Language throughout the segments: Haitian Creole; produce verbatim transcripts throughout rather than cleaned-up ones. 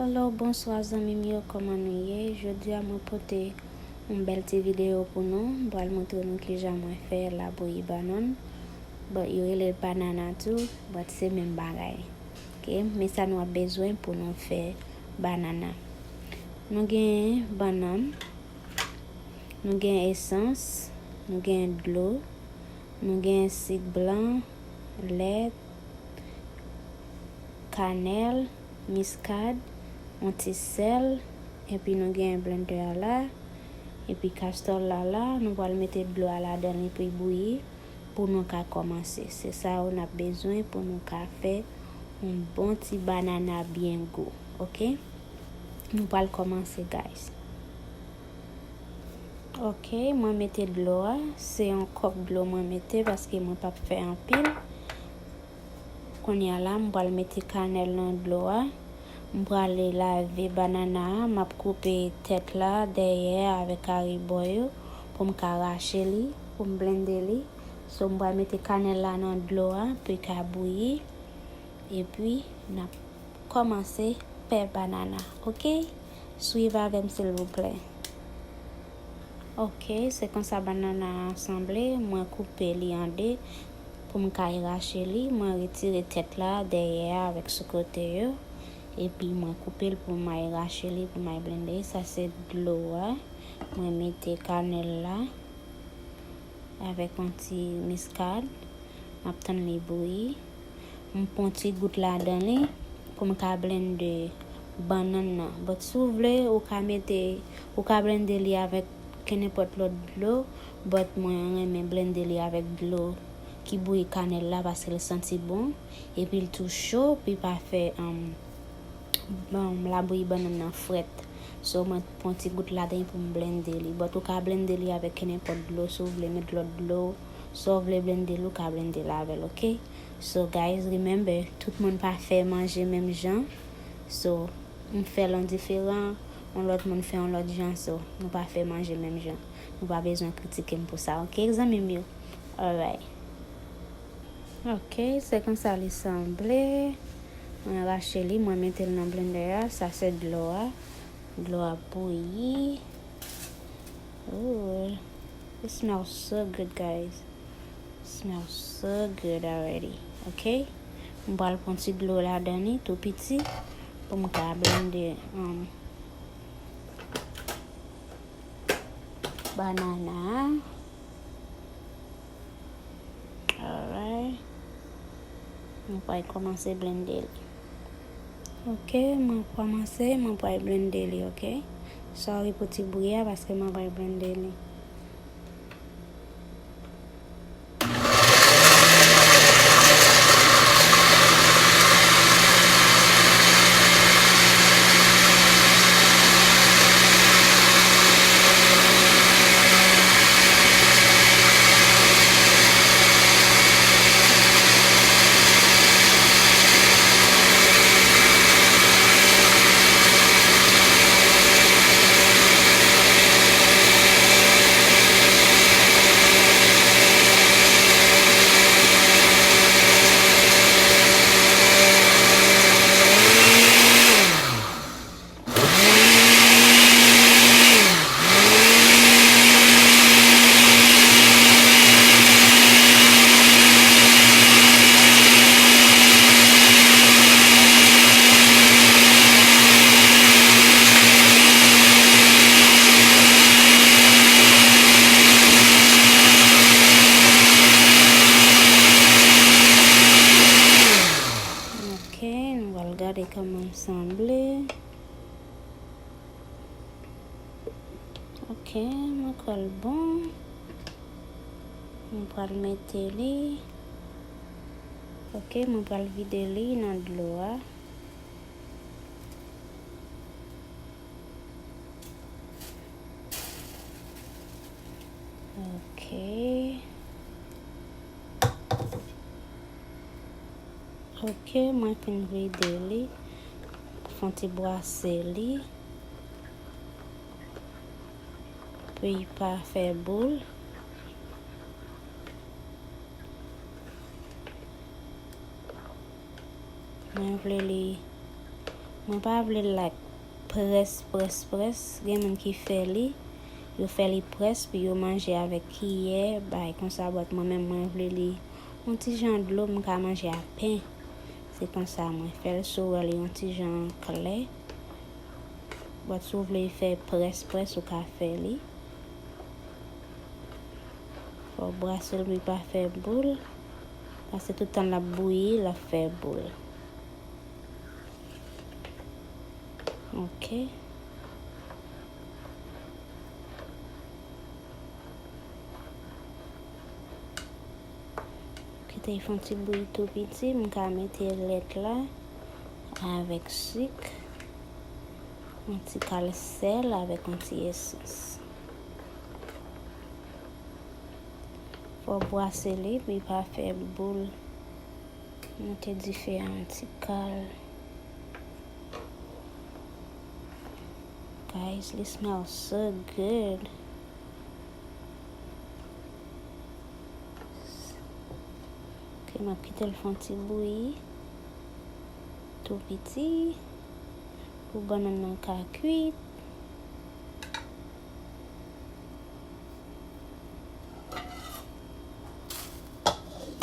Hello, bonswa zanmi m yo, kòman nou ye? Jodi a mwen pote yon bèl ti videyo pou nou. M pral montre nou kijan mwen fè labouyi bannann. Bon, yo rele l banana tou, but se menm bagay. Ok, men sa nou ap bezwen pou nou fè banana. Nou gen bannann, nou gen esans, nou gen dlo, nou gen sik blan, lèt, kanèl, miskad, yon ti sèl, epi nou gen blender a la, epi kastòl la la, nou pral mete dlo a ladan li pou l bouyi, pou nou ka kòmanse. Se sa yo n ap bezwen pou nou ka fè yon bon ti banana byen gou, ok? Nou pral kòmanse, guys. Ok, mwen mete dlo a. Se yon kòk dlo mwen mete paske mwen p ap fè anpil. Kounye a la, m pral mete kanèl nan dlo a. M prale lave banana a. M ap koupe tèt la, dèyè a avèk karibò yo pou m ka rache li, pou m blende li. So, m pral mete kanèl la nan dlo a pou l ka bouyi. Epi, n ap kòmanse pè banana, ok? Swiv avè m, silvouplè. Ok, se konsa banana a sanble. Mwen koupe li an de pou m kay rache li. Mwen retire tèt la, dèyè a avèk sou kote yo. Epi mwen koupe l pou m ay rache li, pou m ay blende. Sa se dlo a. Mwen mete kanèl la avèk yon ti miskad. M ap tann li bouyi. M pran ti gout ladan li pou m ka blende bannann nan. But si w vle, ou ka mete, ou ka blende li avèk kenenpòt lòt dlo, but mwen renmen blende li avèk dlo ki bouyi kanèl la paske l santi bon, epi l tou cho, pou l pa fè, um, bon, labouyi bannann nan frèt. So, mwen pran ti gout ladan pou m blende li. But ou ka blende li avèk kenenpòt dlo, si w vle met lòt dlo, sa w vle blende l, ou ka blende l avè l, ok? So, guys, remember, tout moun pa fè manje menm jan. So, m fè l an diferan, yon lòt moun fè yon lòt jan, so, nou pa fè manje menm jan. Nou pa bezwen kritike m pou sa, ok, zanmi m yo? Alright. Ok, se konsa li sanble. Mwen rache li, mwen mete l nan blender a. Sa se dlo a. Dlo a bouyi. Ooh, it smells so good, guys. Smells so good already. Ok? M pral pran ti dlo ladan li, tou piti, pou m ka blende, um, banana a. Alright. Mwen pral kòmanse blende li. Ok, mwen kòmanse, mwen pral blende li, ok? Sorry pou ti bri a, paske mwen pral blende li. Ok, nou pral gade kòman l sanble. Ok, mwen kwè l bon. Mwen pral mete li. Ok, mwen pral vide li nan dlo a. Ok. Ok, mwen fin vide li. Fè yon ti bwase li. Pou li pa fè boul. Mwen vle li Mwen pa vle l like près, près, près. Gen moun ki fè li, yo fè li près pou yo manje avèk kiyè, bay konsa, but mwen menm, mwen vle li yon ti jan dlo, m ka manje ak pen. Se konsa mwen fè l, si w wè li yon ti jan klè. But si w vle fè près, près, ou ka fè li. Fò w brase l pou li pa fè boul. Paske tout tan l ap bouyi, l ap fè boul. Ok. Kite l fè yon ti bouyi tou piti, m ka mete lèt la avèk sik, yon ti kal sèl avèk yon ti esans. Fò w brase li pou li pa fè boul. Monte dife a yon ti kal. Guys, this smells so good. Ok, m ap kite l fè yon ti bouyi. Tou piti. Pou bannann nan ka kwit.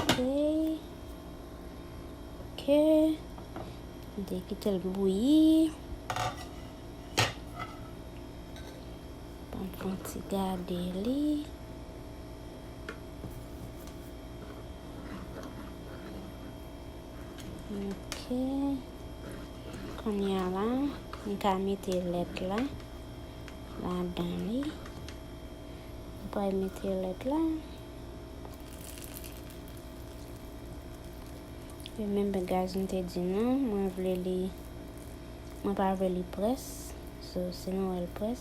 Ok. Ok. M te kite l bouyi. Ban m fè yon ti gade li. Ok. Kounye a la, m ka mete lèt la ladan li. M pral mete lèt la. Remember, guys, m te di nou, mwen vle li, mwen pa vle li près. So, si nou wè l près,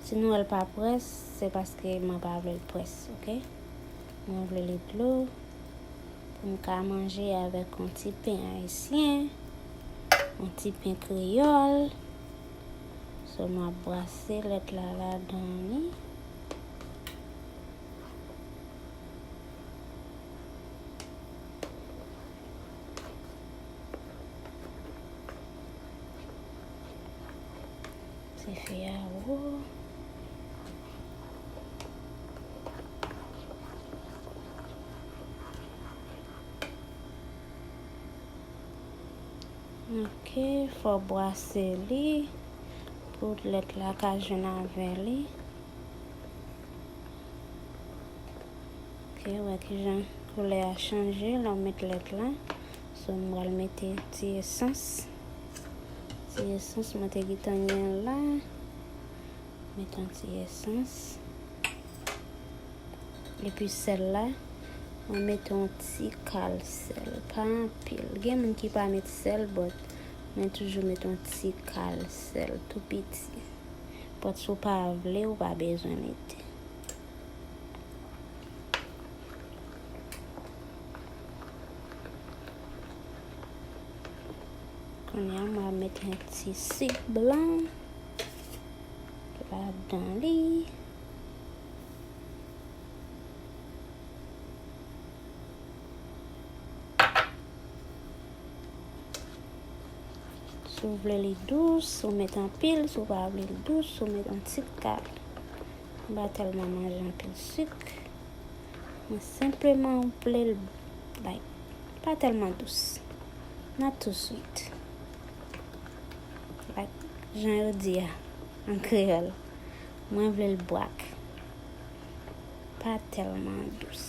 si nou wè l pa près, se paske mwen pa vle l près, ok? Mwen vle li dlo. Pou m ka manje avèk yon ti pen ayisyen, yon ti pen kreyòl. So, m ap brase lèt la ladan li. Dife a wo. Ok, fò w brase li pou lèt la ka jwenn avè li. Ok, wè kijan koulè a chanje lè w met lèt la. So, m pral mete ti esans. Ti esans, mwen te gentan gen l la. Met yon ti esans. Epi sèl la, mwen mete yon ti kal sèl. Pa anpil. Gen moun ki pa met sèl, but mwen toujou met yon ti kal sèl, tou piti. But si w pa vle, ou pa bezwen mete. Kounye a, mwen mete yon ti sik blan ladan li. Si w vle li dous, ou met anpil. Si w pa vle li dous, ou met yon ti kal. M pa tèlman manje anpil sik. Mwen senpleman vle l, like, pa tèlman dous. Not too sweet. Like, jan yo di a, an kreyòl. Mwen vle l bwak. Pa tèlman dous.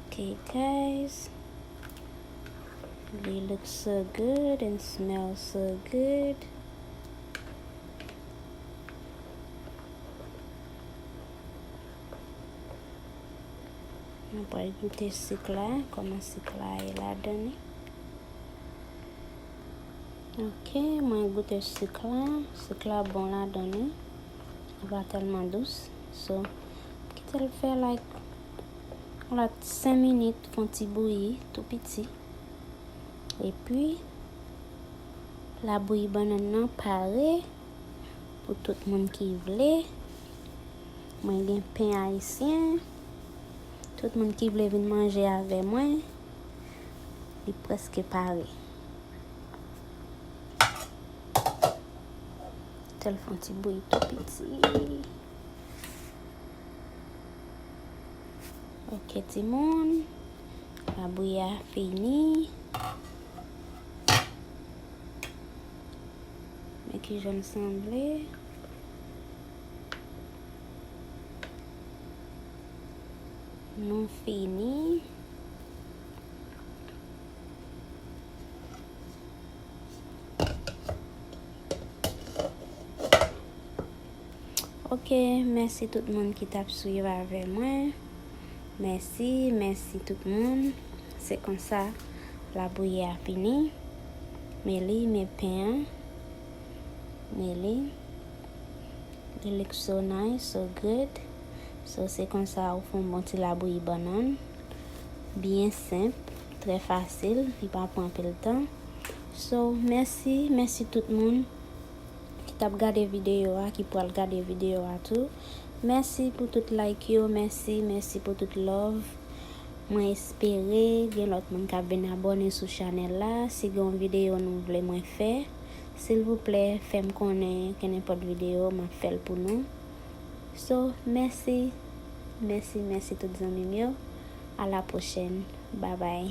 Ok, guys. Li look so good and smell so good. Mwen pral goute sik la, kòman sik la ye ladan li. Ok, mwen goute sik la. Sik la bon ladan li. Li pa tèlman dous. So, kite l fè, like, yon lòt senk minit, fè yon ti bouyi tou piti. Epi, labouyi bannann nan pare pou tout moun ki vle. Mwen gen pen ayisyen. Tout moun ki vle vin manje avè mwen, li prèske pare. Sèl fè yon ti bouyi tou piti. Ok, timoun. Labouyi a fini. Men kijan l sanble. Nou fini. Ok, mèsi tout moun ki t ap swiv avè mwen. Mèsi, mèsi tout moun. Se konsa labouyi a fini. Men li, men pen an. Men li. It looks so nice, so good. So, se konsa ou fè yon bon ti labouyi bannann. Byen senp, trè fasil, li pa pran anpil tan. So, mèsi, mèsi tout moun ki t ap gade videyo a, ki pral gade videyo a tou. Mèsi pou tout like yo, mèsi, mèsi pou tout love. Mwen espere gen lòt moun k ap vin abòne sou chanèl la. Si gen yon videyo nou vle mwen fè, silvouplè, fè m konnen, kenenpòt videyo, m ap fè l pou nou. So, mèsi, mèsi, mèsi tout zanmi m yo. A la pwochèn. Babay.